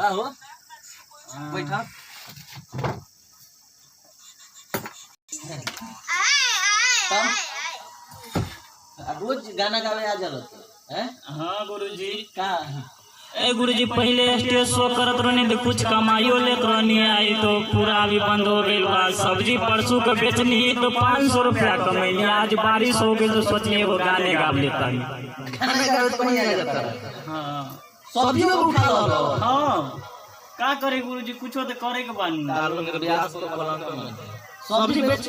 का हो बैठा। तब रोज गाना गावे आ जाला तू हैं? हाँ गुरुजी। का ए गुरुजी, पहले स्टेज शो करत रहनी तो कुछ कमाइयो लेत रहनी, आई तो पूरा अभी बंद हो गइल बा। सब्जी परसों के बेचनी तो 500 रुपया कमैनी, आज बारिश हो गई तो सोचनी एगो गाने गा लेता। गाना गावे तो कहीं आ जाता? हाँ। सब्जी में उठा लो। हाँ, का करे गुरुजी, कुछो तो करे के बानी। सब्जी बेच,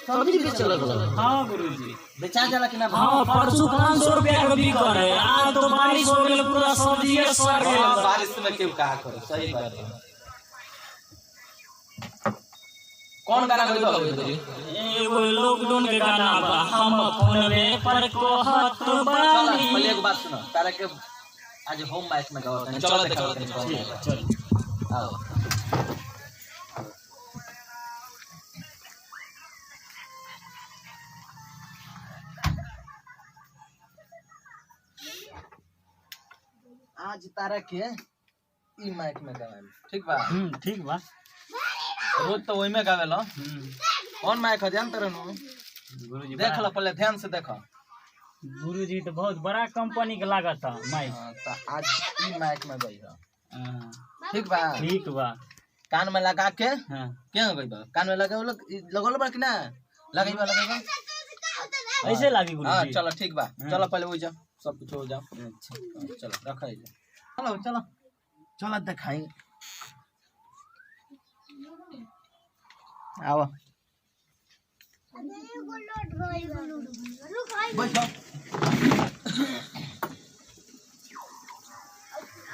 सब्जी बेच लगल? हाँ गुरुजी। बेचा जाला कि ना? हाँ, परसों 500 रुपया के बिक रहे, आज तो बारिश हो गई, पूरा सब्जी सड़ गइल। हाँ, बारिश में क्यों का करे, सही बात है। कौन गाना गइलो हो जी? एगो लॉकडाउन के गाना बा, हम फोनवे पर कहत चल बानी। पहले एक बात सुनो, तारा के आज होम माइक में गाओ, चलो देखाओ। चल। आओ। आज तारा के ई माइक में गावेम, ठीक बा? ठीक बा। रोज तो वही में गावेला। कौन माइक है जान तरह नु? गुरुजी, देख लो, पहले ध्यान से देखो। गुरुजी, तो बहुत बड़ा कंपनी के लागत है माइक। हाँ, तो आज ई माइक में गई हो। हाँ, ठीक बा? ठीक बा। कान में लगा के। हाँ। क्यों गई बा? कान में लगे लगल बा कि ना? लगई बा, लगई बा। ऐसे लागी हाँ। गुरुजी? चलो ठीक बा। हाँ। चलो पहले हो जाओ, सब कुछ हो जाओ। अच्छा। हाँ, चलो रखा है, चलो चलो चलो दिखाई, आओ बैठो।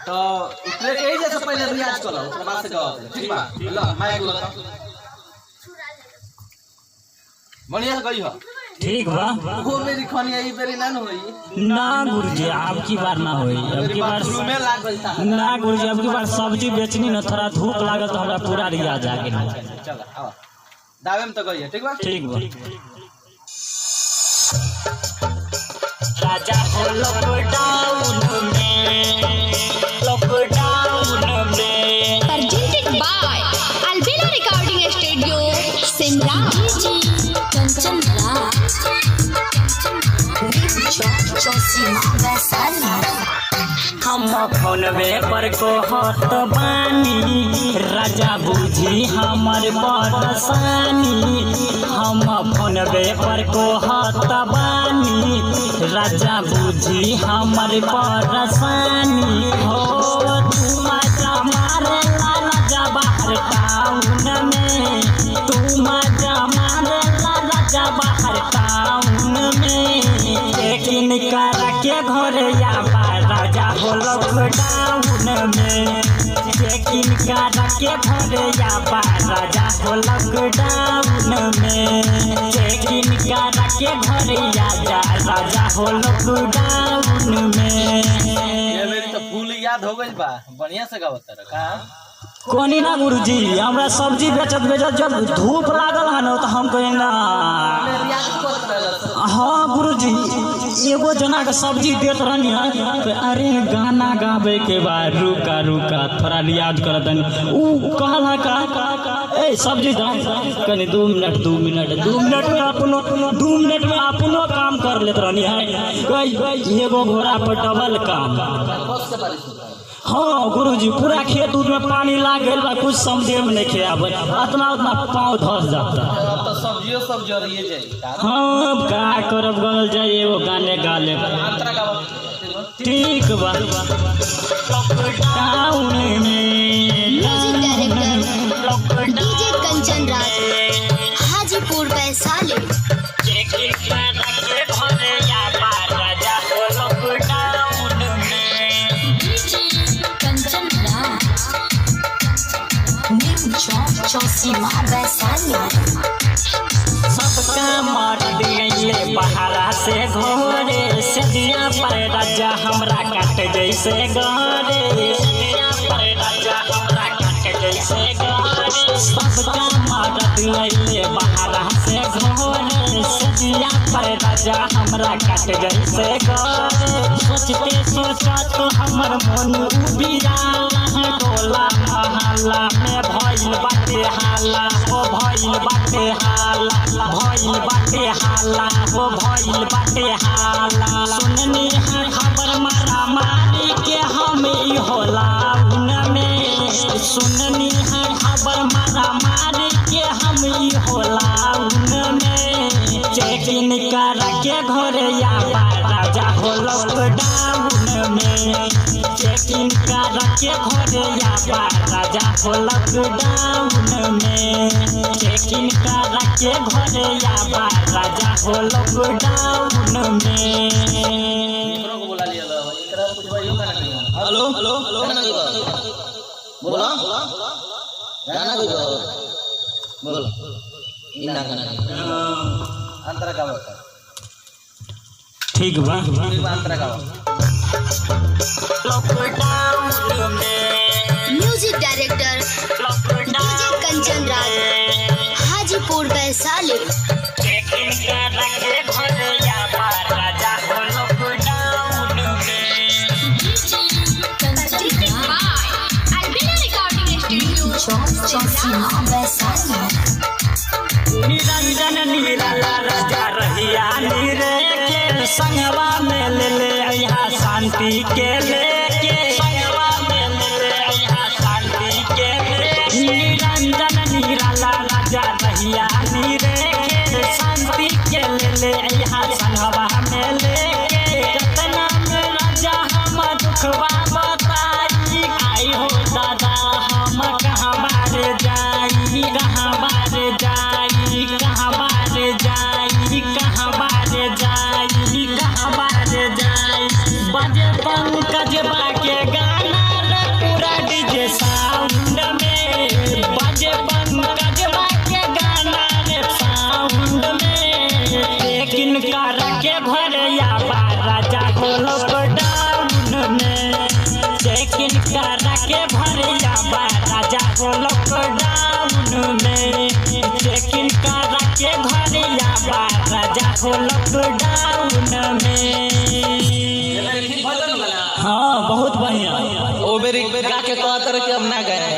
तो उतरे के जैसे पहले रियाज करो, ओकरा बाद से गाओ, ठीक बा? लो माइक लो, बढ़िया से गई हो। ठीक बा। वो मेरी खनी आई बेरी ना न होई। ना गुरुजी, अब की बार ना होई, अब की बार। बाथरूम में लाग गइल था। ना गुरुजी, अब की बार सब्जी बेचनी न, थोड़ा धूप लागल तो हमरा पूरा रियाज आ गेल। चलो आओ, दावे में तो गई है, ठीक बा? ठीक बा। राजा हो लॉकडाउन में, लॉकडाउन में। Presented by Albina Recording Studio, Simra. Kanchan Raj, Chausima Vaishali. हम फोनवे पर कहत बानी, राजा बुझी हमर परेशानी। हम फोनवे पर कहत बानी, राजा बुझी हमर परेशानी। हो तू मजा मारे ला राजा बाहर टाउन में, तू मजा मारे ला राजा बाहर टाउन में। लेकिन करा के घर या राजा हो लॉकडाउन में, लेकिन करा के घर या राजा हो लॉकडाउन में, लेकिन करा के घर या जा राजा हो लॉकडाउन में। ये मेरी तो फूल याद हो गइल बा, बढ़िया से गावत रहा का। कोनी ना गुरुजी, हमरा सब्जी बेचत बेचत जब धूप लागल हन तो हम कहे ना। रियाज करत रहल? हाँ गुरुजी, एगो जना के सब्जी देत रहनी है तो अरे गाना गावे के बाद रुका रुका, थोड़ा रियाज करत हनी। ऊ कहला का ए सब्जी दा कनी 2 मिनट, 2 मिनट, 2 मिनट में अपनो, 2 मिनट में अपनो काम कर लेत रहनी है। एगो घोड़ा पर डबल काम। बस के बारिश होता है। हाँ गुरुजी, पूरा खेत उत में पानी लाग गइल बा, कुछ समझे में नहीं आवे, उतना उतना पाँव धस जाता। अब तो सब्जियों सब जरिए जाई का। हाँ, अब का करब, गल जाए, एगो गाने गा ले। अंतरा गावा। ठीक बा। लॉकडाउन में। Music director DJ Kanchan Raj, Hajipur Vaishali. लेकिन करा के घर या राजा हो लॉकडाउन में। डीजे कंचन राज, न्यू चौक चौसीमा वैशाली। सबका मर दिए बहारा से घोरे से दिया पर राजा हमरा काट जैसे गरे, दिया पर राजा हमरा काट जैसे गरे। सबका मर दिए बहारा से घोरे से दिया पर राजा हमरा काट जैसे गरे। सोचते सोचत हमर मन उबिया गोला। बाटे हाला, भइल बाटे हाला हो भइल बाटे हाला। सुननी है खबर मारा मारी के हम ई होला में, सुननी है खबर मारा मारी के हम ई होला में। चेकिन करा के घरे या राजा हो लॉकडाउन में, चेकिन करा के घरे या राजा हो लॉकडाउन में, चेकिन करा के घरे या राजा हो लॉकडाउन में। हेलो हेलो गाना गाइबो, बोलो गाना गाइबो, बोलो इना गाना अंतरा गाओ। ठीक बा, अंतरा गाओ। लॉकडाउन में music director DJ Kanchan Raj, Hajipur Vaishali. Checking करा के घरे या राजा हो लॉकडाउन में। Kanchan Raj, by Albina Recording Studio, Chausima Vaishali. Niranjan Nirala राजा रहिया नीरे के संगवा में ले ले अइहा शांति के लेके, संगवा में ले ले अइहा शांति के ले। निरंजन निराला राजा रहिया नीरे के शांति के ले ले अइहा संगवा में लेके। केतना में राजा हम दुखवा बताई, आई हो दादा हम कहाँ बारे जाई, कहाँ बारे जाई, कहाँ बारे जाई, कहाँ बारे जाई, कहाँ बारे जाई। बजे पंकज के गाना रे पूरा डीजे साउंड में, बजे पंकज के गाना रे साउंड में। लेकिन कर के घरे या राजा हो लॉकडाउन में, चेकिन कर के घरे या राजा हो लॉकडाउन में, चेकिन कर के घरे या राजा हो लॉकडाउन में। हाँ बहुत बढ़िया। ओ बेरी गा के कहत रहे कि हम ना गाए।